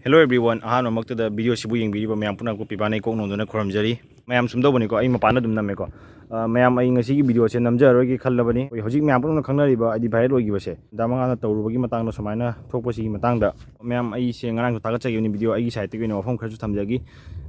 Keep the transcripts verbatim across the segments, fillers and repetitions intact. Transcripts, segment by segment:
Hello everyone, ꯑꯍꯥꯟꯕꯃꯛꯇꯗ ꯚꯤꯗꯤꯑꯣꯁꯤꯕꯨ ꯌꯦꯡꯕꯤꯔꯤꯕ ꯃꯌꯥꯝ ꯄꯨꯝꯅꯃꯛꯄꯨ ꯄꯤꯕꯥꯅ ꯏꯀꯣꯛ ꯅꯣꯟꯗꯨꯅ ꯈꯨꯔꯨꯝꯖꯔꯤ꯫ ꯃꯌꯥꯝ ꯁꯨꯝ ꯇꯧꯕꯅꯤꯀꯣ, ꯑꯩ ꯃꯄꯥꯟꯗ ꯑꯗꯨꯝ ꯅꯝꯃꯦꯀꯣ꯫ ꯑ, ꯃꯌꯥꯝ, ꯑꯩ ꯉꯁꯤꯒꯤ ꯚꯤꯗꯤꯑꯣꯁꯦ ꯅꯝꯖꯔꯔꯣꯏꯒꯦ ꯈꯜꯂꯕꯅꯤ꯫ ꯑꯩꯈꯣꯏ ꯍꯧꯖꯤꯛ ꯃꯌꯥꯝ ꯄꯨꯝꯅꯃꯛꯅ ꯈꯪꯅꯔꯤꯕ, ꯍꯥꯏꯗꯤ viral ꯑꯣꯏꯈꯤꯕꯁꯦ, ꯗꯥ ꯃꯉꯥꯜꯅ ꯇꯧꯔꯨꯕꯒꯤ ꯃꯇꯥꯡꯗ, ꯁꯨꯃꯥꯏꯅ ꯊꯣꯛꯄꯁꯤꯒꯤ ꯃꯇꯥꯡꯗ꯫ ꯃꯌꯥꯝ, ꯑꯩꯁꯦ ꯉꯔꯥꯡꯁꯨ ꯊꯥꯒꯠꯆꯈꯤꯕꯅꯤ ꯚꯤꯗꯤꯑꯣ, ꯑꯩꯒꯤ ꯁꯥꯏꯠꯇꯒꯤ ꯑꯣꯏꯅ ꯋꯥꯐꯝ ꯈꯔꯁꯨ ꯊꯝꯖꯒꯦ꯫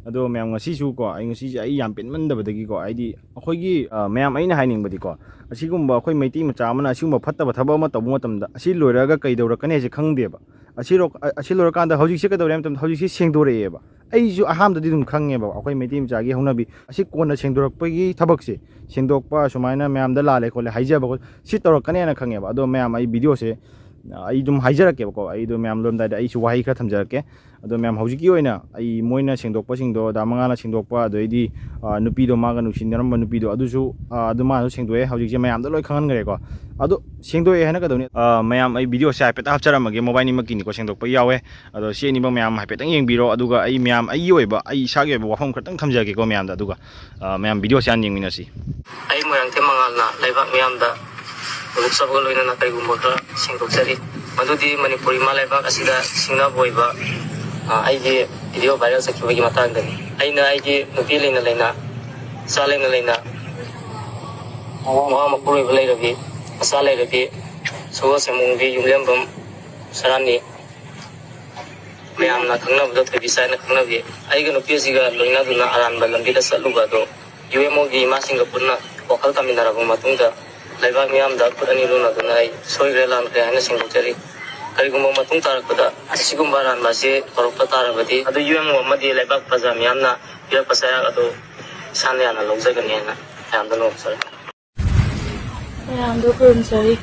ꯑꯗꯣ ꯃꯌꯥꯝ, ꯉꯁꯤꯁꯨ ꯀꯣ, ꯑꯩ ꯉꯁꯤꯁꯦ ꯑꯩ ꯌꯥꯝ ꯄꯦꯟꯃꯟꯗꯕꯗꯒꯤꯀꯣ, ꯍꯥꯏꯗꯤ ꯑꯩꯈꯣꯏꯒꯤ, ꯑ, ꯃꯌꯥꯝ, ꯑꯩꯅ ꯍꯥꯏꯅꯤꯡꯕꯗꯤꯀꯣ, ꯑꯁꯤꯒꯨꯝꯕ ꯑꯩꯈꯣꯏ ꯃꯩꯇꯩ ꯃꯆꯥ ꯑꯃꯅ ꯑꯁꯤꯒꯨꯝꯕ ꯐꯠꯇꯕ ꯊꯕꯛ ꯑꯃ ꯇꯧꯕ ꯃꯇꯝꯗ, ꯑꯁꯤ ꯂꯣꯏꯔꯒ ꯀꯩꯗꯧꯔꯛꯀꯅꯤ ꯍꯥꯏꯁꯦ ꯈꯪꯗꯦꯕ꯫ ꯑꯁꯤ ꯂꯣ-, ꯑ-, ꯑꯁꯤ ꯂꯣꯏꯔꯀꯥꯟꯗ ꯍꯧꯖꯤꯛꯁꯦ ꯀꯩꯗꯧꯔꯦ ꯍꯥꯏꯕ ꯃꯇꯝꯗ, ꯍꯧꯖꯤꯛꯁꯦ ꯁꯦꯡꯗꯣꯔꯛꯑꯦꯕ꯫ ꯑꯩꯁꯨ ꯑꯍꯥꯟꯕꯗꯗꯤ ꯑꯗꯨꯝ ꯈꯪꯉꯦꯕ, ꯑꯩꯈꯣꯏ ꯃꯩꯇꯩ ꯃꯆꯥꯒꯤ ꯍꯧꯅꯕꯤ, ꯑꯁꯤ ꯀꯣꯟꯅ ꯁꯦꯡꯗꯣꯔꯛꯄꯒꯤ ꯊꯕꯛꯁꯦ, ꯁꯦꯡꯗꯣꯛꯄ, ꯁꯨꯃꯥꯏꯅ ꯃꯌꯥꯝꯗ ꯂꯥꯜꯂꯦ ꯈꯣꯠꯂꯦ ꯍꯥꯏꯖꯕ ꯈꯣꯠ-, ꯁꯤ ꯇꯧꯔꯛꯀꯅꯦꯅ ꯈꯪꯉꯦꯕ꯫ ꯑꯗꯣ ꯃꯌꯥꯝ, ꯑꯩ ꯚꯤꯗꯤꯑꯣꯁꯦ, ꯑ, ꯑꯩ ꯑꯗꯨꯝ ꯍꯥꯏꯖꯔꯛꯀꯦꯕꯀꯣ꯫ ꯑꯩꯗꯣ ꯃꯌꯥꯝ ꯂꯣꯏꯔꯝꯗꯥꯏꯗ ꯑꯩꯁꯨ ꯋꯥꯍꯩ ꯈꯔ ꯊꯝꯖꯔꯛꯀꯦ꯫ ꯑꯗꯣ ꯃꯌꯥꯝ, ꯍꯧꯖꯤꯛꯀꯤ ꯑꯣꯏꯅ ꯑꯩ, ꯃꯣꯏꯅ ꯁꯦꯡꯗꯣꯛꯄꯁꯤꯡꯗꯣ, ꯗꯥ ꯃꯉꯥꯜꯅ ꯁꯦꯡꯗꯣꯛꯄ, ꯑꯗꯩꯗꯤ, ꯑ, ꯅꯨꯄꯤꯗꯣ, ꯃꯥꯒ ꯅꯨꯡꯁꯤꯅꯔꯝꯕ ꯅꯨꯄꯤꯗꯣ, ꯑꯗꯨꯁꯨ, ꯑ, ꯑꯗꯨ ꯃꯥꯅꯁꯨ ꯁꯦꯡꯗꯣꯛꯑꯦ꯫ ꯍꯧꯖꯤꯛꯁꯦ ꯃꯌꯥꯝꯗ ꯂꯣꯏ ꯈꯪꯍꯟꯈ꯭ꯔꯦꯀꯣ꯫ ꯑꯗꯣ ꯁꯦꯡꯗꯣꯛꯑꯦ ꯍꯥꯏꯅ ꯀꯩꯗꯧꯅꯤ? ꯑ, ꯃꯌꯥꯝ, ꯑꯩ ꯚꯤꯗꯤꯑꯣꯁꯦ ꯍꯥꯏꯐꯦꯠꯇ ꯍꯥꯞꯆꯔꯝꯃꯒꯦ, ꯃꯣꯕꯥꯏꯅꯤꯃꯛꯀꯤꯅꯤꯀꯣ, ꯁꯦꯡꯗꯣꯛꯄ ꯌꯥꯎꯋꯦ꯫ ꯑꯗꯣ ꯁꯤ ꯑꯅꯤꯃꯛ ꯃꯌꯥꯝ ꯍꯥꯏꯐꯦꯠꯇꯪ ꯌꯦꯡꯕꯤꯔꯣ, ꯑꯗꯨꯒ ꯑꯩ ꯃꯌꯥꯝ, ꯑꯩꯒꯤ ꯑꯣꯏꯕ, ꯑꯩ ꯏꯁꯥꯒꯤ ꯑꯣꯏꯕ ꯋꯥꯐꯝ ꯈꯛꯇꯪ ꯊꯝꯖꯒꯦꯀꯣ ꯃꯌꯥꯝꯗ, ꯑꯗꯨꯒ, ꯑ, ꯃꯌꯥꯝ ꯚꯤꯗꯤꯑꯣꯁꯦ ꯍꯥꯟꯅ ꯌꯦꯡꯃꯤꯟꯅꯁꯤ꯫ ꯑꯩ ꯃꯣꯏꯔꯥꯡꯊꯦꯝ ꯃꯉꯥꯜꯅ ꯂꯩꯕꯥꯛ ꯃꯤꯌꯥꯝꯗ ꯍꯧꯗꯣꯛꯆꯕꯒ ꯂꯣꯏꯅꯅ ꯀꯔꯤꯒꯨꯝꯕ ꯈꯔ ꯁꯦꯡꯗꯣꯛꯆꯔꯤ꯫ ꯃꯗꯨꯗꯤ ꯃꯅꯤꯄꯨꯔ ꯏꯃꯥ ꯂꯩꯕꯥꯛ ꯑꯁꯤꯗ ꯁꯤꯡꯅꯕ ꯑꯣꯏꯕ, ꯑ, ꯑꯩꯒꯤ ꯚꯤꯗꯤꯑꯣ viral ꯆꯠꯈꯤꯕꯒꯤ ꯃꯇꯥꯡꯗꯅꯤ꯫ ꯑꯩꯅ ꯑꯩꯒꯤ ꯅꯨꯄꯤ ꯂꯩꯅ ꯂꯩꯅ, ꯏꯆꯥ ꯂꯩꯅ ꯂꯩꯅ, ꯃꯋꯥ ꯃꯄꯨꯔꯣꯏꯕ ꯂꯩꯔꯕꯤ, ꯃꯆꯥ ꯂꯩꯔꯕꯤ, ꯁꯒꯣꯜꯁꯦꯝ ꯑꯣꯡꯕꯤ ꯌꯨꯝꯂꯦꯝꯕꯝ ꯁꯔꯥꯅꯤ, ꯃꯌꯥꯝꯅ ꯈꯪꯅꯕꯗ ꯊꯣꯏꯕꯤꯆꯥ ꯍꯥꯏꯅ ꯈꯪꯅꯕꯤ, ꯑꯩꯒ ꯅꯨꯄꯤ ꯑꯁꯤꯒ ꯂꯣꯏꯅꯗꯨꯅ ꯑꯔꯥꯟꯕ ꯂꯝꯕꯤꯗ ꯆꯠꯂꯨꯕ ꯑꯗꯨ ꯌꯨ ꯑꯦꯝ ꯑꯣꯒꯤ ꯏꯃꯥꯁꯤꯡꯒ ꯄꯨꯟꯅ ꯋꯥꯈꯜ ꯇꯥꯃꯤꯟꯅꯔꯕ ꯃꯇꯨꯡꯗ ꯂꯩꯕꯥꯛ ꯃꯤꯌꯥꯝꯗ ꯈꯨꯠ ꯑꯅꯤ ꯂꯨꯅꯗꯨꯅ ꯑꯩ ꯁꯣꯏꯈ꯭ꯔꯦ ꯂꯥꯟꯈ꯭ꯔꯦ ꯍꯥꯏꯅ ꯁꯦꯡꯗꯣꯛꯆꯔꯤ꯫ ꯀꯔꯤꯒꯨꯝꯕ ꯃꯇꯨꯡ ꯇꯥꯔꯛꯄꯗ ꯑꯁꯤꯒꯨꯝꯕ ꯑꯔꯥꯟꯕ ꯑꯁꯤ ꯇꯧꯔꯛꯄ ꯇꯥꯔꯕꯗꯤ ꯑꯗꯨ ꯌꯨ ꯑꯦꯝ ꯑꯣ ꯑꯃꯗꯤ ꯂꯩꯕꯥꯛ ꯄ꯭ꯔꯖꯥ ꯃꯤꯌꯥꯝꯅ ꯄꯤꯔꯛꯄ ꯆꯩꯔꯥꯛ ꯑꯗꯨ ꯏꯁꯥꯅ ꯌꯥꯅ ꯂꯧꯖꯒꯅꯤ ꯍꯥꯏꯅ ꯃꯌꯥꯝꯗ ꯅꯣꯛꯆꯔꯤ꯫ ꯃꯌꯥꯝꯗ ꯈꯨꯔꯨꯝꯖꯔꯤ꯫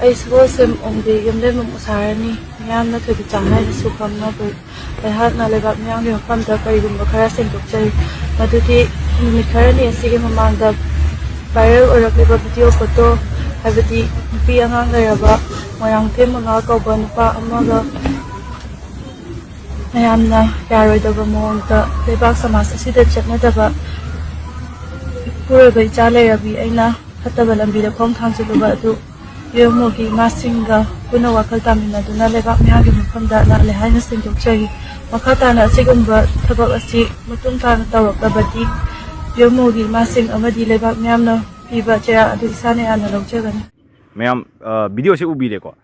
ꯑꯩ ꯁꯒꯣꯜꯁꯦꯝ ꯑꯣꯡꯕꯤ ꯌꯨꯝꯂꯦꯝꯕꯝ ꯎꯁꯥꯔꯥꯅꯤ꯫ ꯃꯤꯌꯥꯝꯅ ꯊꯣꯏꯕꯤꯆꯥ ꯍꯥꯏꯅꯁꯨ ꯈꯪꯅꯕ ꯑꯩꯍꯥꯛꯅ ꯂꯩꯕꯥꯛ ꯃꯤꯌꯥꯝꯒꯤ ꯃꯐꯝꯗ ꯀꯔꯤꯒꯨꯝꯕ ꯈꯔ ꯁꯦꯡꯗꯣꯛꯆꯔꯤ꯫ ꯃꯗꯨꯗꯤ ꯅꯨꯃꯤꯠ ꯈꯔꯅꯤ ꯑꯁꯤꯒꯤ ꯃꯃꯥꯡꯗ viral ꯑꯣꯏꯔꯛꯂꯤꯕ video photo, ꯍꯥꯏꯕꯗꯤ ꯅꯨꯄꯤ ꯑꯉꯥꯡ ꯂꯩꯔꯕ ꯃꯣꯏꯔꯥꯡꯊꯦꯝ ꯃꯉꯥꯜ ꯀꯧꯕ ꯅꯨꯄꯥ ꯑꯃꯒ ꯃꯌꯥꯝꯅ ꯌꯥꯔꯣꯏꯗꯕ ꯃꯑꯣꯡꯗ ꯂꯩꯕꯥꯛ ꯁꯃꯥꯖ ꯑꯁꯤꯗ ꯆꯠꯅꯗꯕ ꯃꯄꯨꯔꯣꯏꯕ ꯏꯆꯥ ꯂꯩꯔꯕꯤ ꯑꯩꯅ ꯐꯠꯇꯕ ꯂꯝꯕꯤꯗ ꯈꯣꯡ ꯊꯥꯡꯖꯤꯜꯂꯨꯕ ꯑꯗꯨ ꯌꯨꯝ ꯑꯃꯒꯤ ꯏꯃꯥꯁꯤꯡꯒ ꯄꯨꯟꯅ ꯋꯥꯈꯜ ꯇꯥꯃꯤꯟꯅꯗꯨꯅ ꯂꯩꯕꯥꯛ ꯃꯤꯌꯥꯝꯒꯤ ꯃꯐꯝꯗ ꯂꯥꯜꯂꯦ ꯍꯥꯏꯅ ꯁꯦꯡꯗꯣꯛꯆꯔꯤ꯫ ꯃꯈꯥ ꯇꯥꯅ ꯑꯁꯤꯒꯨꯝꯕ ꯊꯕꯛ ꯑꯁꯤ ꯃꯇꯨꯡ ꯇꯥꯅ ꯇꯧꯔꯛꯂꯕꯗꯤ ꯌꯨꯝ ꯃꯧꯒꯤ ꯏꯃꯥꯁꯤꯡ ꯑꯃꯗꯤ ꯂꯩꯕꯥꯛ ꯃꯤꯌꯥꯝꯅ ꯄꯤꯕ ꯆꯩꯔꯥꯛ ꯑꯗꯨ ꯏꯁꯥꯅ ꯌꯥꯝꯅ ꯂꯧꯖꯒꯅꯤ꯫ ꯃꯌꯥꯝ, ꯑ, ꯚꯤꯗꯤꯑꯣꯁꯦ ꯎꯕꯤꯔꯦꯀꯣ?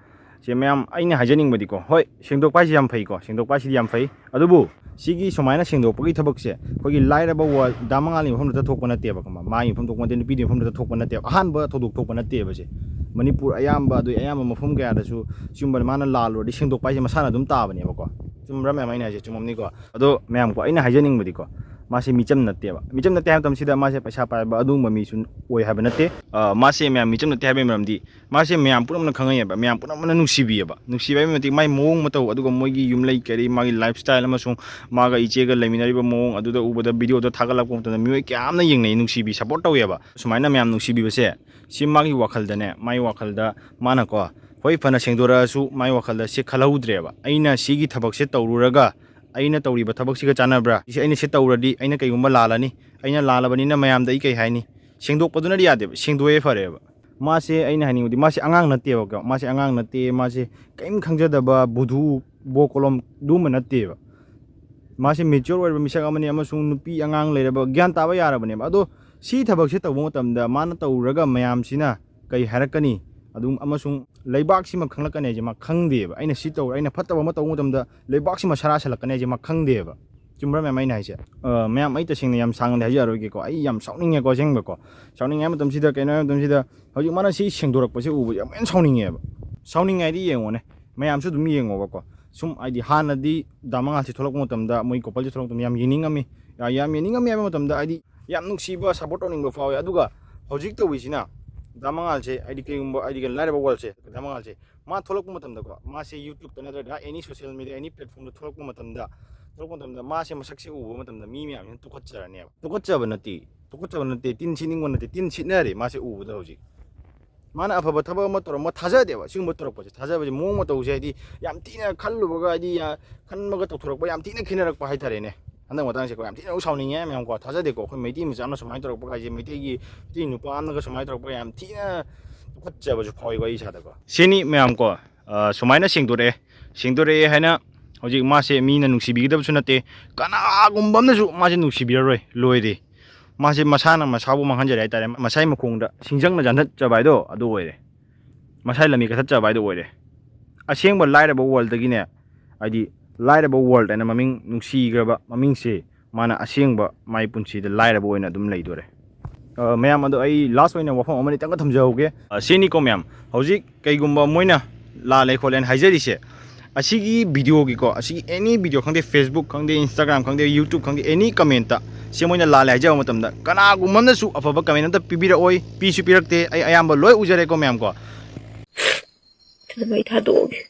ꯁꯦ ꯃꯌꯥꯝ, ꯑꯩꯅ ꯍꯥꯏꯖꯅꯤꯡꯕꯗꯤ ꯀꯣ, ꯍꯣꯏ, ꯁꯦꯡꯗꯣꯛꯄ ꯍꯥꯏꯁꯤ ꯌꯥꯝ ꯐꯩꯀꯣ, ꯁꯦꯡꯗꯣꯛꯄ ꯍꯥꯏꯁꯤꯗꯤ ꯌꯥꯝ ꯐꯩ꯫ ꯑꯗꯨꯕꯨ ꯁꯤꯒꯤ ꯁꯨꯃꯥꯏꯅ ꯁꯦꯡꯗꯣꯛꯄꯒꯤ ꯊꯕꯛꯁꯦ ꯑꯩꯈꯣꯏꯒꯤ ꯂꯥꯏꯔꯕ ꯋꯥꯔꯜ, ꯗꯥ ꯃꯉꯥꯜꯒꯤ ꯃꯐꯝꯗ ꯊꯣꯛꯄ ꯅꯠꯇꯦꯕ, ꯈꯪꯕ꯭ꯔꯥ? ꯃꯥꯒꯤ ꯃꯐꯝ ꯊꯣꯛꯄ ꯅꯠꯇꯦ, ꯅꯨꯄꯤꯗꯨꯒꯤ ꯃꯐꯝꯗ ꯊꯣꯛꯄ ꯅꯠꯇꯦꯕ, ꯑꯍꯥꯟꯕ ꯊꯧꯗꯣꯛ ꯊꯣꯛꯄ ꯅꯠꯇꯦꯕ ꯁꯦ꯫ ꯃꯅꯤꯄꯨꯔ ꯑꯌꯥꯝꯕ, ꯑꯗꯨ ꯑꯌꯥꯝꯕ ꯃꯐꯝ ꯀꯌꯥꯗꯁꯨ ꯁꯤꯒꯨꯝꯕ ꯃꯥꯅ ꯂꯥꯜꯂꯨꯔꯗꯤ ꯁꯦꯡꯗꯣꯛꯄ ꯍꯥꯏꯁꯦ ꯃꯁꯥꯅ ꯑꯗꯨꯝ ꯇꯥꯕꯅꯦꯕꯀꯣ꯫ ꯆꯨꯝꯕ꯭ꯔꯥ ꯃꯌꯥꯝ ꯑꯩꯅ ꯍꯥꯏꯁꯦ? ꯆꯨꯝꯃꯝꯅꯤꯀꯣ꯫ ꯑꯗꯣ ꯃꯌꯥꯝ ꯀꯣ, ꯑꯩꯅ ꯍꯥꯏꯖꯅꯤꯡꯕꯗꯤꯀꯣ, ꯃꯥꯁꯦ ꯃꯤꯆꯝ ꯅꯠꯇꯦꯕ꯫ ꯃꯤꯆꯝ ꯅꯠꯇꯦ ꯍꯥꯏꯕ ꯃꯇꯝꯁꯤꯗ ꯃꯥꯁꯦ ꯄꯩꯁꯥ ꯄꯥꯏꯕ ꯑꯗꯨꯒꯨꯝꯕ ꯃꯤꯁꯨ ꯑꯣꯏ ꯍꯥꯏꯕ ꯅꯠꯇꯦ꯫ ꯑ, ꯃꯥꯁꯦ ꯃꯌꯥꯝ ꯃꯤꯆꯝ ꯅꯠꯇꯦ ꯍꯥꯏꯕꯒꯤ ꯃꯔꯝꯗꯤ ꯃꯥꯁꯦ ꯃꯌꯥꯝ ꯄꯨꯝꯅꯃꯛꯅ ꯈꯪꯅꯩꯌꯦꯕ, ꯃꯌꯥꯝ ꯄꯨꯝꯅꯃꯛꯅ ꯅꯨꯡꯁꯤꯕꯤꯌꯦꯕ꯫ ꯅꯨꯡꯁꯤꯕ ꯍꯥꯏꯕꯒꯤ ꯃꯇꯤꯛ ꯃꯥꯒꯤ ꯃꯑꯣꯡ ꯃꯇꯧ, ꯑꯗꯨꯒ ꯃꯣꯏꯒꯤ ꯌꯨꯝꯂꯩ ꯀꯔꯤ, ꯃꯥꯒꯤ ꯂꯥꯏꯐ ꯁ꯭ꯇꯥꯏꯜ, ꯑꯃꯁꯨꯡ ꯃꯥꯒ ꯏꯆꯦꯒ ꯂꯩꯃꯤꯟꯅꯔꯤꯕ ꯃꯑꯣꯡ ꯑꯗꯨꯗ ꯎꯕꯗ, ꯚꯤꯗꯤꯑꯣꯗ ꯊꯥꯒꯠꯂꯛꯄ ꯃꯇꯝꯗ ꯃꯤꯑꯣꯏ ꯀꯌꯥ ꯑꯃꯅ ꯌꯦꯡꯅꯩ, ꯅꯨꯡꯁꯤꯕꯤ, ꯁꯞꯄꯣꯔꯠ ꯇꯧꯋꯦꯕ꯫ ꯁꯨꯃꯥꯏꯅ ꯃꯌꯥꯝ ꯅꯨꯡꯁꯤꯕꯤꯕꯁꯦ, ꯁꯤ ꯃꯥꯒꯤ ꯋꯥꯈꯜꯗꯅꯦ, ꯃꯥꯒꯤ ꯋꯥꯈꯜꯗ ꯃꯥꯅꯀꯣ, ꯍꯣꯏ, ꯐꯅ ꯁꯦꯡꯗꯣꯔꯛꯑꯁꯨ ꯃꯥꯒꯤ ꯋꯥꯈꯜꯗ ꯁꯤ ꯈꯜꯍꯧꯗ꯭ꯔꯦꯕ, "ꯑꯩꯅ ꯁꯤꯒꯤ ꯊꯕꯛꯁꯦ ꯇꯧꯔꯨꯔꯒ ꯑꯩꯅ ꯇꯧꯔꯤꯕ ꯊꯕꯛꯁꯤꯒ ꯆꯥꯟꯅꯕ꯭ꯔꯥ? ꯁꯤ ꯑꯩꯅ ꯁꯤ ꯇꯧꯔꯗꯤ ꯑꯩꯅ ꯀꯩꯒꯨꯝꯕ ꯂꯥꯜꯂꯅꯤ, ꯑꯩꯅ ꯂꯥꯜꯂꯕꯅꯤꯅ ꯃꯌꯥꯝꯗ ꯑꯩ ꯀꯩ ꯍꯥꯏꯅꯤ?" ꯁꯦꯡꯗꯣꯛꯄꯗꯨꯅꯗꯤ ꯌꯥꯗꯦꯕ, ꯁꯦꯡꯗꯣꯛꯑꯦ ꯐꯔꯦꯕ꯫ ꯃꯥꯁꯦ, ꯑꯩꯅ ꯍꯥꯏꯅꯤꯡꯕꯗꯤ, ꯃꯥꯁꯦ ꯑꯉꯥꯡ ꯅꯠꯇꯦꯕꯀꯣ, ꯃꯥꯁꯦ ꯑꯉꯥꯡ ꯅꯠꯇꯦ, ꯃꯥꯁꯦ ꯀꯔꯤꯝ ꯈꯪꯖꯗꯕ ꯕꯨꯙꯨ, ꯕꯣ ꯀꯣꯂꯣꯝ ꯑꯗꯨꯒꯨꯝꯕ ꯅꯠꯇꯦꯕ꯫ ꯃꯥꯁꯦ ꯃꯦꯆ꯭ꯌꯣꯔ ꯑꯣꯏꯔꯕ ꯃꯤꯁꯛ ꯑꯃꯅꯤ ꯑꯃꯁꯨꯡ ꯅꯨꯄꯤ ꯑꯉꯥꯡ ꯂꯩꯔꯕ ꯒ꯭ꯌꯥꯟ ꯇꯥꯕ ꯌꯥꯔꯕꯅꯦꯕ꯫ ꯑꯗꯣ ꯁꯤ ꯊꯕꯛꯁꯦ ꯇꯧꯕ ꯃꯇꯝꯗ ꯃꯥꯅ ꯇꯧꯔꯒ ꯃꯌꯥꯝꯁꯤꯅ ꯀꯩ ꯍꯥꯏꯔꯛꯀꯅꯤ? ꯑꯗꯨꯝ, ꯑꯃꯁꯨꯡ ꯂꯩꯕꯥꯛꯁꯤꯃ ꯈꯪꯂꯛꯀꯅꯤ ꯍꯥꯏꯁꯦ ꯃꯥ ꯈꯪꯗꯦꯕ꯫ ꯑꯩꯅ ꯁꯤ ꯇꯧꯔ, ꯑꯩꯅ ꯐꯠꯇꯕ ꯑꯃ ꯇꯧꯕ ꯃꯇꯝꯗ ꯂꯩꯕꯥꯛꯁꯤꯃ ꯁꯔꯥ ꯁꯜꯂꯛꯀꯅꯤ ꯍꯥꯏꯁꯦ ꯃꯥ ꯈꯪꯗꯦꯕ꯫ ꯆꯨꯝꯕ꯭ꯔꯥ ꯃꯌꯥꯝ ꯑꯩꯅ ꯍꯥꯏꯁꯦ? ꯑ, ꯃꯌꯥꯝ, ꯑꯩ ꯇꯁꯦꯡꯅ ꯌꯥꯝ ꯁꯥꯡꯅꯗꯤ ꯍꯥꯏꯖꯔꯔꯣꯏꯒꯦꯀꯣ꯫ ꯑꯩ ꯌꯥꯝ ꯁꯥꯎꯅꯤꯡꯉꯦꯀꯣ, ꯑꯁꯦꯡꯕꯀꯣ꯫ ꯁꯥꯎꯅꯤꯡꯉꯦ ꯍꯥꯏꯕ ꯃꯇꯝꯁꯤꯗ, ꯀꯩꯅꯣ ꯍꯥꯏꯕ ꯃꯇꯝꯁꯤꯗ, ꯍꯧꯖꯤꯛ ꯃꯥꯅ ꯁꯤ ꯁꯦꯡꯗꯣꯔꯛꯄꯁꯦ ꯎꯕꯁꯦ ꯌꯥꯝ ꯍꯦꯟꯅ ꯁꯥꯎꯅꯤꯡꯉꯦꯕ꯫ ꯁꯥꯎꯅꯤꯡꯉꯦ ꯍꯥꯏꯗꯤ ꯌꯦꯡꯉꯣꯅꯦ, ꯃꯌꯥꯝꯁꯨ ꯑꯗꯨꯝ ꯌꯦꯡꯉꯣꯕꯀꯣ꯫ ꯁꯨꯝ ꯍꯥꯏꯗꯤ ꯍꯥꯟꯅꯗꯤ ꯗꯥ ꯃꯉꯥꯜꯁꯦ ꯊꯣꯛꯂꯛꯄ ꯃꯇꯝꯗ, ꯃꯣꯏ ꯀꯣꯄꯜꯁꯦ ꯊꯣꯛꯂꯛꯄ ꯃꯇꯝꯗ ꯌꯥꯝ ꯌꯦꯡꯅꯤꯡꯉꯝꯃꯤ꯫ ꯌꯥ-, ꯌꯥꯝ ꯌꯦꯡꯅꯤꯡꯉꯝꯃꯤ ꯍꯥꯏꯕ ꯃꯇꯝꯗ ꯍꯥꯏꯗꯤ ꯌꯥꯝ ꯅꯨꯡꯁꯤꯕ, ꯁꯞꯄꯣꯔꯠ ꯇꯧꯅꯤꯡꯕ ꯐꯥꯎꯋꯦ꯫ ꯑꯗꯨꯒ ꯍꯧꯖꯤꯛ ꯇꯧꯔꯤꯁꯤꯅ ꯗꯥ ꯃꯉꯥꯜꯁꯦ, ꯍꯥꯏꯗꯤ ꯀꯩꯒꯨꯝꯕ, ꯍꯥꯏꯗꯤ ꯀꯩꯅꯣ, ꯂꯥꯏꯔꯕ ꯋꯥꯔꯜꯁꯦ, ꯗꯥ ꯃꯉꯥꯜꯁꯦ ꯃꯥ ꯊꯣꯛꯂꯛꯄ ꯃꯇꯝꯗꯀꯣ, ꯃꯥꯁꯦ YouTubeꯇ ꯅꯠꯇ꯭ꯔꯒ any social media, any platformꯗ ꯊꯣꯛꯂꯛꯄ ꯃꯇꯝꯗ, ꯊꯣꯛꯂꯛꯄ ꯃꯇꯝꯗ ꯃꯥꯁꯦ ꯃꯁꯛꯁꯦ ꯎꯕ ꯃꯇꯝꯗ ꯃꯤ ꯃꯌꯥꯝꯁꯤꯅ ꯇꯨꯀꯠꯆꯔꯅꯦꯕ꯫ ꯇꯨꯀꯠꯆꯕ ꯅꯠꯇꯦ, ꯇꯨꯀꯠꯆꯕ ꯅꯠꯇꯦ, ꯇꯤꯟ ꯁꯤꯠꯅꯤꯡꯕ ꯅꯠꯇꯦ, ꯇꯤꯟ ꯁꯤꯠꯅꯔꯦ ꯃꯥꯁꯦ ꯎꯕꯗ ꯍꯧꯖꯤꯛ꯫ ꯃꯥꯅ ꯑꯐꯕ ꯊꯕꯛ ꯑꯃ ꯇꯧꯔꯝꯕ ꯊꯥꯖꯗꯦꯕ꯫ ꯁꯤꯒꯨꯝꯕ ꯇꯧꯔꯛꯄꯁꯦ, ꯊꯥꯖꯕꯁꯦ, ꯃꯑꯣꯡ ꯃꯇꯧꯁꯦ, ꯍꯥꯏꯗꯤ ꯌꯥꯝ ꯊꯤꯅ ꯈꯜꯂꯨꯕꯒ, ꯍꯥꯏꯗꯤ ꯌꯥ-, ꯈꯟꯕꯒ ꯇꯧꯊꯣꯔꯛꯄ ꯌꯥꯝ ꯊꯤꯅ ꯈꯦꯠꯅꯔꯛꯄ ꯍꯥꯏꯇꯥꯔꯦꯅꯦ꯫ ꯍꯟꯗꯛ ꯃꯇꯥꯡꯁꯦꯀꯣ, ꯌꯥꯝ ꯊꯤꯅ ꯁꯥꯎꯅꯤꯡꯉꯦ ꯃꯌꯥꯝꯀꯣ꯫ ꯊꯥꯖꯗꯦꯀꯣ, ꯑꯩꯈꯣꯏ ꯃꯩꯇꯩ ꯃꯆꯥꯅ ꯁꯨꯃꯥꯏꯅ ꯇꯧꯔꯛꯄ ꯍꯥꯏꯁꯦ, ꯃꯩꯇꯩꯒꯤ, ꯃꯩꯇꯩ ꯅꯨꯄꯥ ꯑꯃꯅꯒ ꯁꯨꯃꯥꯏꯅ ꯇꯧꯔꯛꯄ ꯌꯥꯝ ꯊꯤꯅ ꯇꯨꯀꯠꯆꯕꯁꯨ ꯐꯥꯎꯏꯀꯣ ꯑꯩ ꯏꯁꯥꯗꯀꯣ꯫ ꯁꯤꯅꯤ ꯃꯌꯥꯝꯀꯣ, ꯑ, ꯁꯨꯃꯥꯏꯅ ꯁꯦꯡꯗꯣꯔꯛꯑꯦ꯫ ꯁꯦꯡꯗꯣꯔꯛꯑꯦ ꯍꯥꯏꯅ ꯍꯧꯖꯤꯛ ꯃꯥꯁꯦ ꯃꯤꯅ ꯅꯨꯡꯁꯤꯕꯤꯒꯗꯕꯁꯨ ꯅꯠꯇꯦ, ꯀꯅꯥꯒꯨꯝꯕ ꯑꯃꯅꯁꯨ ꯃꯥꯁꯦ ꯅꯨꯡꯁꯤꯕꯤꯔꯔꯣꯏ, ꯂꯣꯏꯔꯦ꯫ ꯃꯥꯁꯦ ꯃꯁꯥꯅ ꯃꯁꯥꯕꯨ ꯃꯥꯡꯍꯟꯖꯔꯦ ꯍꯥꯏꯇꯥꯔꯦ, ꯃꯁꯥꯏ ꯃꯈꯣꯡꯗ ꯁꯤꯡꯖꯪꯅ ꯌꯥꯟꯊꯠꯆꯕ ꯍꯥꯏꯗꯣ ꯑꯗꯨ ꯑꯣꯏꯔꯦ, ꯃꯁꯥꯏ ꯂꯝꯕꯤ ꯀꯠꯊꯠꯆꯕ ꯍꯥꯏꯗꯣ ꯑꯣꯏꯔꯦ꯫ ꯑꯁꯦꯡꯕ ꯂꯥꯏꯔꯕ ꯋꯥꯔꯜꯗꯒꯤꯅꯦ, ꯍꯥꯏꯗꯤ ꯂꯥꯏꯔꯕ ꯋꯥꯔꯜꯗ ꯍꯥꯏꯅ ꯃꯃꯤꯡ ꯅꯨꯡꯁꯤꯈ꯭ꯔꯕ ꯃꯃꯤꯡꯁꯦ ꯃꯥꯅ ꯑꯁꯦꯡꯕ ꯃꯥꯏ ꯄꯨꯟꯁꯤꯗ ꯂꯥꯏꯔꯕ ꯑꯣꯏꯅ ꯑꯗꯨꯝ ꯂꯩꯗꯣꯔꯦ꯫ ꯑ, ꯃꯌꯥꯝ ꯑꯗꯣ ꯑꯩ ꯂꯥꯁ ꯑꯣꯏꯅ ꯋꯥꯐꯝ ꯑꯃꯅꯤꯇꯪꯒ ꯊꯝꯖꯍꯧꯒꯦ꯫ ꯑ, ꯁꯤꯅꯤꯀꯣ ꯃꯌꯥꯝ, ꯍꯧꯖꯤꯛ ꯀꯩꯒꯨꯝꯕ ꯃꯣꯏꯅ ꯂꯥꯜꯂꯦ ꯈꯣꯠꯂꯦꯅ ꯍꯥꯏꯖꯔꯤꯁꯦ, ꯑꯁꯤꯒꯤ ꯚꯤꯗꯤꯑꯣꯒꯤꯀꯣ, ꯑꯁꯤꯒꯤ ꯑꯦꯅꯤ ꯚꯤꯗꯤꯑꯣ ꯈꯪꯗꯦ, Facebook ꯈꯪꯗꯦ, Instagram ꯈꯪꯗꯦ, YouTube ꯈꯪꯗꯦ, ꯑꯦꯅꯤ ꯀꯃꯦꯟꯇ ꯁꯦ ꯃꯣꯏꯅ ꯂꯥꯜꯂꯦ ꯍꯥꯏꯖꯕ ꯃꯇꯝꯗ ꯀꯅꯥꯒꯨꯝꯕ ꯑꯃꯅꯁꯨ ꯑꯐꯕ ꯀꯃꯦꯟ ꯑꯝꯇ ꯄꯤꯕꯤꯔꯛꯑꯣꯏ, ꯄꯤꯁꯨ ꯄꯤꯔꯛꯇꯦ꯫ ꯑꯩ ꯑꯌꯥꯝꯕ ꯂꯣꯏ ꯎꯖꯔꯦꯀꯣ ꯃꯌꯥꯝ ꯀꯣ꯫ ꯃꯩ ꯊꯥꯗꯣꯛꯑꯒꯦ꯫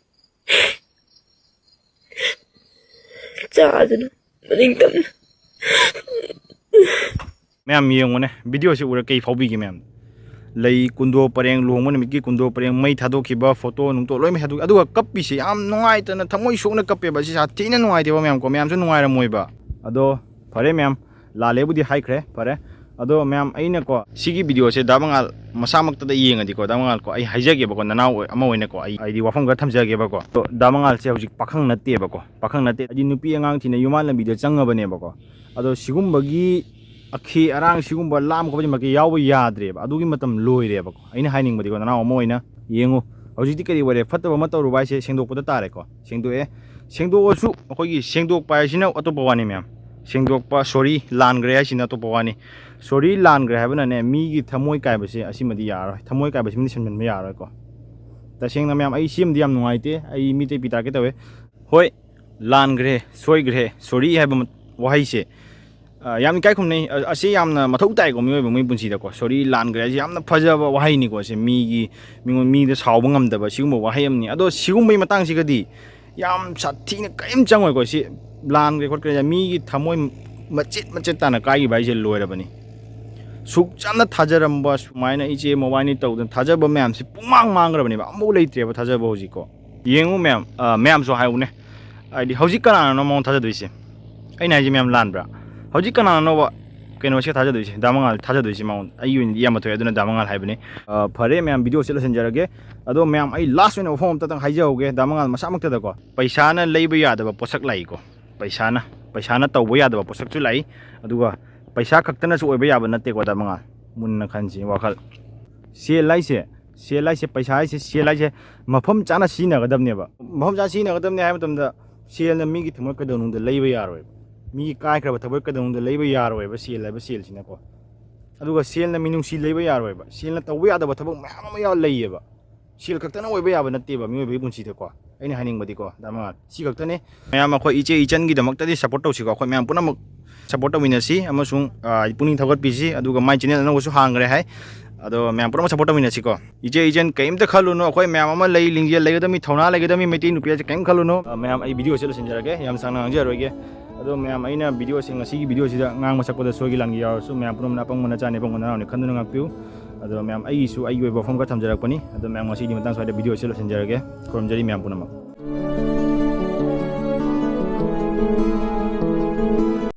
ꯆꯥꯗꯅ ꯃꯅꯤꯡꯇꯝꯅ꯫ ꯃꯌꯥꯝ ꯌꯦꯡꯉꯨꯅꯦ, ꯚꯤꯗꯤꯑꯣꯁꯤ ꯎꯔ ꯀꯩ ꯐꯥꯎꯕꯤꯒꯦ ꯃꯌꯥꯝ? ꯂꯩ ꯀꯨꯟꯗꯣ ꯄꯔꯦꯡ, ꯂꯨꯍꯣꯡꯕ ꯅꯨꯃꯤꯠꯀꯤ ꯀꯨꯟꯗꯣ ꯄꯔꯦꯡ, ꯃꯩ ꯊꯥꯗꯣꯛꯈꯤꯕ, ꯐꯣꯇꯣ ꯅꯨꯡꯇꯣ ꯂꯣꯏ ꯃꯩ ꯊꯥꯗꯣꯛꯈꯤ꯫ ꯑꯗꯨꯒ ꯀꯞꯄꯤꯁꯦ ꯌꯥꯝ ꯅꯨꯡꯉꯥꯏꯇꯅ, ꯊꯃꯣꯏ ꯁꯣꯛꯅ ꯀꯞꯄꯦꯕ꯫ ꯁꯤ ꯁꯥꯊꯤꯅ ꯅꯨꯡꯉꯥꯏꯇꯦꯕ ꯃꯌꯥꯝ ꯀꯣ꯫ ꯃꯌꯥꯝꯁꯨ ꯅꯨꯡꯉꯥꯏꯔꯝꯃꯣꯏꯕ꯫ ꯑꯗꯣ ꯐꯔꯦ ꯃꯌꯥꯝ, ꯂꯥꯜꯂꯦꯕꯨꯗꯤ ꯍꯥꯏꯈ꯭ꯔꯦ, ꯐꯔꯦ꯫ ꯑꯗꯣ ꯃꯌꯥꯝ, ꯑꯩꯅꯀꯣ ꯁꯤꯒꯤ ꯚꯤꯗꯤꯑꯣꯁꯦ ꯗꯥ ꯃꯉꯥꯜ ꯃꯁꯥꯃꯛꯇꯗ ꯌꯦꯡꯉꯗꯤꯀꯣ, ꯗꯥ ꯃꯉꯥꯜꯀꯣ, ꯑꯩ ꯍꯥꯏꯖꯒꯦꯕꯀꯣ, ꯅꯅꯥꯎ ꯑꯣꯏ-, ꯑꯃ ꯑꯣꯏꯅꯀꯣ, ꯑꯩ, ꯑꯩꯗꯤ ꯋꯥꯐꯝ ꯈꯔ ꯊꯝꯖꯒꯦꯕꯀꯣ꯫ ꯑꯗꯣ ꯗꯥ ꯃꯉꯥꯜꯁꯦ ꯍꯧꯖꯤꯛ ꯄꯥꯈꯪ ꯅꯠꯇꯦꯕꯀꯣ, ꯄꯥꯈꯪ ꯅꯠꯇꯦ꯫ ꯍꯥꯏꯗꯤ ꯅꯨꯄꯤ ꯑꯉꯥꯡ ꯊꯤꯅ ꯌꯨꯝꯕꯥꯟ ꯂꯝꯕꯤꯗ ꯆꯪꯉꯕꯅꯦꯕꯀꯣ꯫ ꯑꯗꯣ ꯁꯤꯒꯨꯝꯕꯒꯤ ꯑꯈꯦ ꯑꯔꯥꯡ, ꯁꯤꯒꯨꯝꯕ ꯂꯥꯝ ꯈꯣꯠꯄꯁꯤꯃꯛꯇꯤ ꯌꯥꯎꯕ ꯌꯥꯗ꯭ꯔꯦꯕ꯫ ꯑꯗꯨꯒꯤ ꯃꯇꯝ ꯂꯣꯏꯔꯦꯕꯀꯣ꯫ ꯑꯩꯅ ꯍꯥꯏꯅꯤꯡꯕꯗꯤꯀꯣ, ꯅꯅꯥꯎ ꯑꯃ ꯑꯣꯏꯅ ꯌꯦꯡꯉꯨ, ꯍꯧꯖꯤꯛꯇꯤ ꯀꯔꯤ ꯑꯣꯏꯔꯦ? ꯐꯠꯇꯕ ꯑꯃ ꯇꯧꯔꯨꯕ ꯍꯥꯏꯁꯦ ꯁꯦꯡꯗꯣꯛꯄꯗ ꯇꯥꯔꯦꯀꯣ꯫ ꯁꯦꯡꯗꯣꯛꯑꯦ꯫ ꯁꯦꯡꯗꯣꯛꯑꯁꯨ ꯑꯩꯈꯣꯏꯒꯤ ꯁꯦꯡꯗꯣꯛꯄ ꯍꯥꯏꯁꯤꯅ ꯑꯇꯣꯞꯄ ꯋꯥꯅꯤ ꯃꯌꯥꯝ꯫ ꯁꯦꯡꯗꯣꯛꯄ, ꯁꯣꯔꯤ, ꯂꯥꯟꯈ꯭ꯔꯦ ꯍꯥꯏꯁꯤꯅ ꯑꯇꯣꯞꯄ ꯋꯥꯅꯤ꯫ ꯁꯣꯔꯤ, ꯂꯥꯟꯈ꯭ꯔꯦ ꯍꯥꯏꯕꯅꯅꯦ, ꯃꯤꯒꯤ ꯊꯃꯣꯏ ꯀꯥꯏꯕꯁꯦ ꯑꯁꯤꯃꯗꯤ ꯌꯥꯔꯔꯣꯏ꯫ ꯊꯃꯣꯏ ꯀꯥꯏꯕꯁꯤꯃꯗꯤ ꯁꯟꯖꯟꯕ ꯌꯥꯔꯔꯣꯏꯀꯣ꯫ ꯇꯁꯦꯡꯅ ꯃꯌꯥꯝ, ꯑꯩ ꯁꯤꯃꯗꯤ ꯌꯥꯝ ꯅꯨꯡꯉꯥꯏꯇꯦ꯫ ꯑꯩ ꯃꯤꯇꯩ ꯄꯤ ꯇꯥꯔꯛꯀꯦ ꯇꯧꯋꯦ꯫ ꯍꯣꯏ, ꯂꯥꯟꯈ꯭ꯔꯦ, ꯁꯣꯏꯈ꯭ꯔꯦ, ꯁꯣꯔꯤ ꯍꯥꯏꯕ ꯃ-, ꯋꯥꯍꯩꯁꯦ, ꯑ, ꯌꯥꯝ ꯏꯀꯥꯏ ꯈꯨꯝꯅꯩ꯫ ꯑ, ꯑꯁꯤ ꯌꯥꯝꯅ ꯃꯊꯧ ꯇꯥꯏꯀꯣ, ꯃꯤꯑꯣꯏꯕ ꯑꯃꯒꯤ ꯄꯨꯟꯁꯤꯗꯀꯣ꯫ ꯁꯣꯔꯤ, ꯂꯥꯟꯈ꯭ꯔꯦ ꯍꯥꯏꯁꯦ ꯌꯥꯝꯅ ꯐꯖꯕ ꯋꯥꯍꯩꯅꯤꯀꯣ꯫ ꯑꯁꯦ ꯃꯤꯒꯤ, ꯃꯤꯉꯣꯟ-, ꯃꯤꯗ ꯁꯥꯎꯕ ꯉꯝꯗꯕ ꯁꯤꯒꯨꯝꯕ ꯋꯥꯍꯩ ꯑꯃꯅꯤ꯫ ꯑꯗꯣ ꯁꯤꯒꯨꯝꯕꯒꯤ ꯃꯇꯥꯡꯁꯤꯒꯗꯤ ꯌꯥꯝ ꯁꯥꯊꯤꯅ ꯀꯔꯤꯝ ꯆꯪꯉꯣꯏꯀꯣ꯫ ꯁꯤ ꯂꯥꯟꯈ꯭ꯔꯦ ꯈꯣꯠꯈ꯭ꯔꯦ, ꯃꯤꯒꯤ ꯊꯃꯣꯏ ꯃꯆꯦꯠ ꯃꯆꯦꯠ ꯇꯥꯅ ꯀꯥꯏꯈꯤꯕ ꯍꯥꯏꯁꯦ ꯂꯣꯏꯔꯕꯅꯤ꯫ ꯁꯨꯛ ꯌꯥꯝꯅ ꯊꯥꯖꯔꯝꯕ, ꯁꯨꯃꯥꯏꯅ ꯏꯆꯦ ꯃꯕꯥꯅꯤ ꯇꯧꯗꯅ ꯊꯥꯖꯕ ꯃꯌꯥꯝꯁꯤ ꯄꯨꯡꯃꯥꯡ ꯃꯥꯡꯈ꯭ꯔꯕꯅꯦꯕ꯫ ꯑꯃꯐꯥꯎ ꯂꯩꯇ꯭ꯔꯦꯕ ꯊꯥꯖꯕ ꯍꯧꯖꯤꯛꯀꯣ꯫ ꯌꯦꯡꯉꯨ ꯃꯌꯥꯝ, ꯑ, ꯃꯌꯥꯝꯁꯨ ꯍꯥꯏꯌꯨꯅꯦ꯫ ꯍꯥꯏꯗꯤ ꯍꯧꯖꯤꯛ ꯀꯅꯥꯅꯅꯣ ꯃꯉꯣꯟ ꯊꯥꯖꯗꯣꯏꯁꯦ? ꯑꯩꯅ ꯍꯥꯏꯁꯦ ꯃꯌꯥꯝ ꯂꯥꯟꯕ꯭ꯔꯥ? ꯍꯧꯖꯤꯛ ꯀꯅꯥꯅꯅꯣꯕ ꯀꯩꯅꯣꯁꯦ ꯊꯥꯖꯗꯣꯏꯁꯦ, ꯗꯥ ꯃꯉꯥꯜ ꯊꯥꯖꯗꯣꯏꯁꯦ꯫ ꯃꯉꯣꯟ ꯑꯩꯒꯤ ꯑꯣꯏꯅꯗꯤ ꯏꯌꯥꯝꯕ ꯊꯣꯛꯑꯦ, ꯑꯗꯨꯅ ꯗꯥ ꯃꯉꯥꯜ ꯍꯥꯏꯕꯅꯤ꯫ ꯑ, ꯐꯔꯦ ꯃꯌꯥꯝ, ꯚꯤꯗꯤꯑꯣꯁꯦ ꯂꯣꯏꯁꯤꯟꯖꯔꯒꯦ꯫ ꯑꯗꯣ ꯃꯌꯥꯝ, ꯑꯩ ꯂꯥꯁ ꯑꯣꯏꯅ ꯋꯥꯐꯝ ꯑꯝꯇꯇꯪ ꯍꯥꯏꯖꯍꯧꯒꯦ ꯗꯥ ꯃꯉꯥꯜ ꯃꯁꯥꯃꯛꯇꯗꯀꯣ꯫ ꯄꯩꯁꯥꯅ ꯂꯩꯕ ꯌꯥꯗꯕ ꯄꯣꯠꯁꯛ ꯂꯥꯛꯏꯀꯣ꯫ ꯄꯩꯁꯥꯅ, ꯄꯩꯁꯥꯅ ꯇꯧꯕ ꯌꯥꯗꯕ ꯄꯣꯠꯁꯛꯁꯨ ꯂꯥꯛꯏ꯫ ꯑꯗꯨꯒ ꯄꯩꯁꯥ ꯈꯛꯇꯅꯁꯨ ꯑꯣꯏꯕ ꯌꯥꯕ ꯅꯠꯇꯦꯀꯣ ꯗꯥ ꯃꯉꯥꯜ꯫ ꯃꯨꯟꯅ ꯈꯟꯁꯤ ꯋꯥꯈꯜ꯫ ꯁꯦꯜ ꯍꯥꯏꯁꯦ, ꯁꯦꯜ ꯍꯥꯏꯁꯦ, ꯄꯩꯁꯥ ꯍꯥꯏꯁꯦ, ꯁꯦꯜ ꯍꯥꯏꯁꯦ ꯃꯐꯝ ꯆꯥꯅ ꯁꯤꯖꯤꯟꯅꯒꯗꯕꯅꯦꯕ꯫ ꯃꯐꯝ ꯆꯥꯅ ꯁꯤꯖꯤꯟꯅꯒꯗꯕꯅꯦ ꯍꯥꯏꯕ ꯃꯇꯝꯗ, ꯁꯦꯜꯅ ꯃꯤꯒꯤ ꯊꯃꯣꯏ ꯀꯩꯗꯧꯅꯨꯡꯗ ꯂꯩꯕ ꯌꯥꯔꯣꯏꯕ꯫ ꯃꯤꯒꯤ ꯀꯥꯏꯈ꯭ꯔꯕ ꯊꯃꯣꯏ ꯀꯩꯗꯧꯅꯨꯡꯗ ꯂꯩꯕ ꯌꯥꯔꯣꯏꯕ, ꯁꯦꯜ ꯍꯥꯏꯕ ꯁꯦꯜꯁꯤꯅꯀꯣ꯫ ꯑꯗꯨꯒ ꯁꯦꯜꯅ ꯃꯤꯅꯨꯡꯁꯤ ꯂꯩꯕ ꯌꯥꯔꯣꯏꯕ꯫ ꯁꯦꯜꯅ ꯇꯧꯕ ꯌꯥꯗꯕ ꯊꯕꯛ ꯃꯌꯥꯝ ꯑꯃ ꯌꯥꯎ-, ꯂꯩꯌꯦꯕ꯫ ꯁꯦꯜ ꯈꯛꯇꯅ ꯑꯣꯏꯕ ꯌꯥꯕ ꯅꯠꯇꯦꯕ ꯃꯤꯑꯣꯏꯕꯒꯤ ꯄꯨꯟꯁꯤꯗꯀꯣ꯫ ꯑꯩꯅ ꯍꯥꯏꯅꯤꯡꯕꯗꯤꯀꯣ ꯗꯥ ꯃꯉꯥꯜ, ꯁꯤ ꯈꯛꯇꯅꯦ꯫ ꯃꯌꯥꯝ, ꯑꯩꯈꯣꯏ ꯏꯆꯦ ꯏꯆꯟꯒꯤꯗꯃꯛꯇꯗꯤ ꯁꯞꯄꯣꯔꯠ ꯇꯧꯁꯤꯀꯣ꯫ ꯑꯩꯈꯣꯏ ꯃꯌꯥꯝ ꯄꯨꯝꯅꯃꯛ ꯁꯞꯄꯣꯔꯠ ꯇꯧꯃꯤꯟꯅꯁꯤ ꯑꯃꯁꯨꯡ, ꯑ, ꯄꯨꯛꯅꯤꯡ ꯊꯧꯒꯠꯄꯤꯁꯤ꯫ ꯑꯗꯨꯒ ꯃꯥꯏ ꯆꯦꯅꯦꯜ ꯑꯅꯧꯕꯁꯨ ꯍꯥꯡꯈ꯭ꯔꯦ ꯍꯥꯏ꯫ ꯑꯗꯣ ꯃꯌꯥꯝ ꯄꯨꯝꯅꯃꯛ ꯁꯞꯄꯣꯔꯠ ꯇꯧꯃꯤꯟꯅꯁꯤꯀꯣ꯫ ꯏꯆꯦ ꯏꯆꯟ ꯀꯔꯤꯝꯇ ꯈꯜꯂꯨꯅꯨ, ꯑꯩꯈꯣꯏ ꯃꯌꯥꯝ ꯑꯃ ꯂꯩ, ꯂꯤꯡꯖꯦꯜ ꯂꯩꯒꯗꯕꯅꯤ, ꯊꯧꯅꯥ ꯂꯩꯒꯗꯕꯅꯤ, ꯃꯩꯇꯩ ꯅꯨꯄꯤ ꯍꯥꯏꯁꯦ ꯀꯔꯤꯝ ꯈꯜꯂꯨꯅꯨ꯫ ꯑ, ꯃꯌꯥꯝ, ꯑꯩ ꯚꯤꯗꯤꯑꯣꯁꯦ ꯂꯣꯏꯁꯤꯟꯖꯔꯒꯦ, ꯌꯥꯝ ꯁꯥꯡꯅ ꯉꯥꯡꯖꯔꯣꯏꯒꯦ꯫ ꯑꯗꯣ ꯃꯌꯥꯝ, ꯑꯩꯅ ꯚꯤꯗꯤꯑꯣꯁꯦ, ꯉꯁꯤꯒꯤ ꯚꯤꯗꯤꯑꯣꯁꯤꯗ ꯉꯥꯡꯕ ꯁꯛꯄꯗ ꯁꯣꯏꯈꯤ ꯂꯥꯟꯈꯤ ꯌꯥꯎꯔꯁꯨ ꯃꯌꯥꯝ ꯄꯨꯝꯅꯃꯛꯅ ꯑꯄꯪꯕ ꯅꯆꯥꯅꯤ, ꯑꯄꯪꯕ ꯅꯅꯥꯎꯅꯤ ꯈꯟꯗꯨꯅ ꯉꯥꯛꯄꯤꯌꯨ꯫ ꯑꯗꯣ ꯃꯌꯥꯝ, ꯑꯩꯒꯤꯁꯨ ꯑꯩꯒꯤ ꯑꯣꯏꯕ ꯋꯥꯐꯝ ꯈꯔ ꯊꯝꯖꯔꯛꯄꯅꯤ꯫ ꯑꯗꯣ ꯃꯌꯥꯝ, ꯉꯁꯤꯗꯤ ꯃꯇꯥꯡ ꯁ꯭ꯋꯥꯏꯗ ꯚꯤꯗꯤꯑꯣꯁꯦ ꯂꯣꯏꯁꯤꯟꯖꯔꯒꯦ꯫ ꯈꯨꯔꯨꯝꯖꯔꯤ ꯃꯌꯥꯝ ꯄꯨꯝꯅꯃꯛ꯫